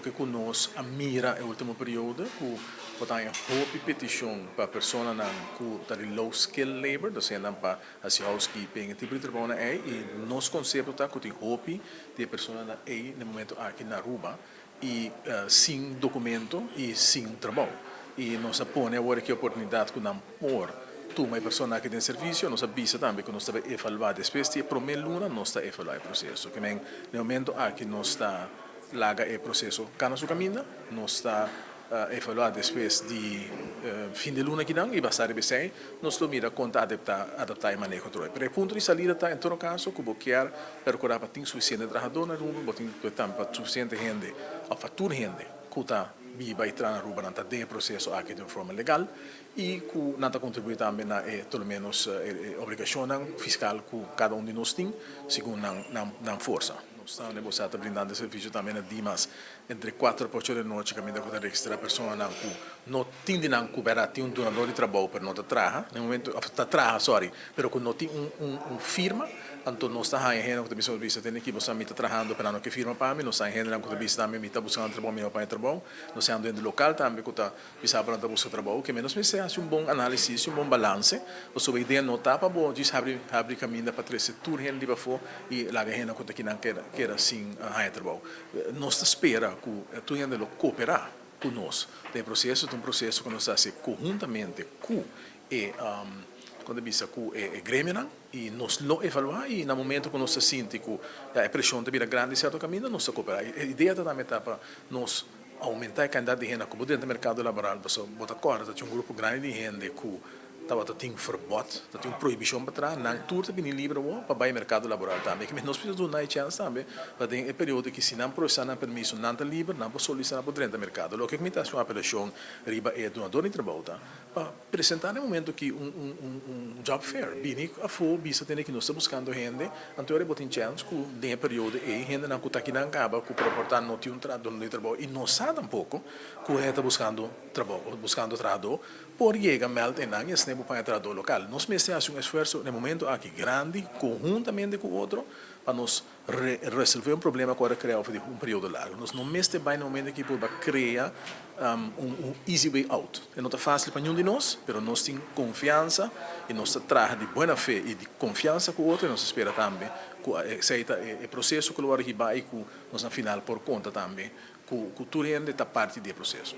Loke ku nos a mira e último periodo ku bo ta haña hopi petishon pa personanan ku ta di low skill labor, dus hendenan pa hasi housekeeping, e tipo di trabounan ei, i nos konsepto ta ku tin hopi di e personanan ei na e momento aki na Aruba i sin dokumento i sin trabou. I nos a pone awor aki oportunidat ku nan por tuma e persona aki den servisio. Nos a bisa tambe ku nos ta bai evaluá despues di e promé luna, nos ta evaluá e proseso. Ke men na e momento aki nos ta laga e proseso kana su kaminda, nos ta evaluá despues di fin di luna kinan i basá riba esei nos lo mira kon ta adeptá adaptá e maneho otro. Pero e punto di salida ta en todo kaso ku bo kier perkurá pa tin sufisiente trahadó na Aruba, bo tin ku tambe pa sufisiente hende òf pa tur hende ku ta biba i traha na Aruba nan ta den e proseso aki di un forma legal i ku nan ta kontribuí tambe na e por lo ménos e obligashonnan fiskal ku kada un di nos tin segun nan nan forsa. No opstante, bo sa ta brindando e servisio tambe na Dimas entre kuater pa ocho di anochi kaminda ku ta registrá personanan ku no tin di nan ku bèrdat tin un dunadó di trabou pero no ta traha na e momento òf ta traha sòri pero ku no tin un un un firma. Anto nos ta haña hendenan ku ta bisa nos bisa tende aki bo sa mi ta trahando pero nan no ke firma pa mi. Nos ta haña hendenan ku ta bisa tambe mi ta buskando trabou mi no pa haña trabou. Nos ta haña hende lokal tambe ku ta Bisa bo nan ta buska trabou, ke menos mester hasi un bon análisis i un bon balanse, pasobra e idea no ta pa bo djis habri habri kaminda pa trese tur hende di pafó i laga hende ku ta kinan keda keda sin haña trabou. Nos ta spera ku tur hende lo kooperá ku nos den e proseso. Ta un proseso ku nos ta hasi konhuntamente ku e kon ta bisa ku e gremionan i nos lo evaluá i na momento ku nos ta sinti ku ya e preshon ta bira grandi sierto kaminda nos ta kooperá. E idea ta tambe ta pa nos oumentá e kantidat di hende ku bo drenta merkado laboral pasobra bo ta kòrda ta tin un grupo grandi di hende ku tabata tin ferbòt, ta tin un prohibishon pa traha, nan tur ta bini liber awor pa bai merkado laboral tambe. Kimes nos mester duna e chèns tambe pa den e periodo ki si nan prosesá nan permiso nan ta liber, nan por solisitá nan por drenta merkado. Loke ku mi ta hasi un apelashon riba e dunador di trabou ta pa presentá na e momento ki un un un un job fair, bini afó bisa tende ki nos ta buskando hende, anto ora bo tin chèns ku den e periodo ei hendenan ku ta akinan kaba ku por aportá no tin un dunador di trabou i no sa tampoko ku hende ta buskando trabou o buskando trahadó por yega mèld einan i asina bo paña trahadó lokal. Nos mester hasi un esfuerso na e momento aki grandi konhuntamente ku otro pa nos resolve un problema ku a krea over di un periodo largu. Nos no mester bai na momento aki purba krea un easy way out. E no ta fásil pa niun di nos, pero nos tin konfiansa i nos ta traha di buena fe i di konfiansa ku otro i nos ta spera tambe ku esei ta e proseso ku lo wòrdu hibá i ku nos na final por konta tambe ku tur hende ta parti di e proseso.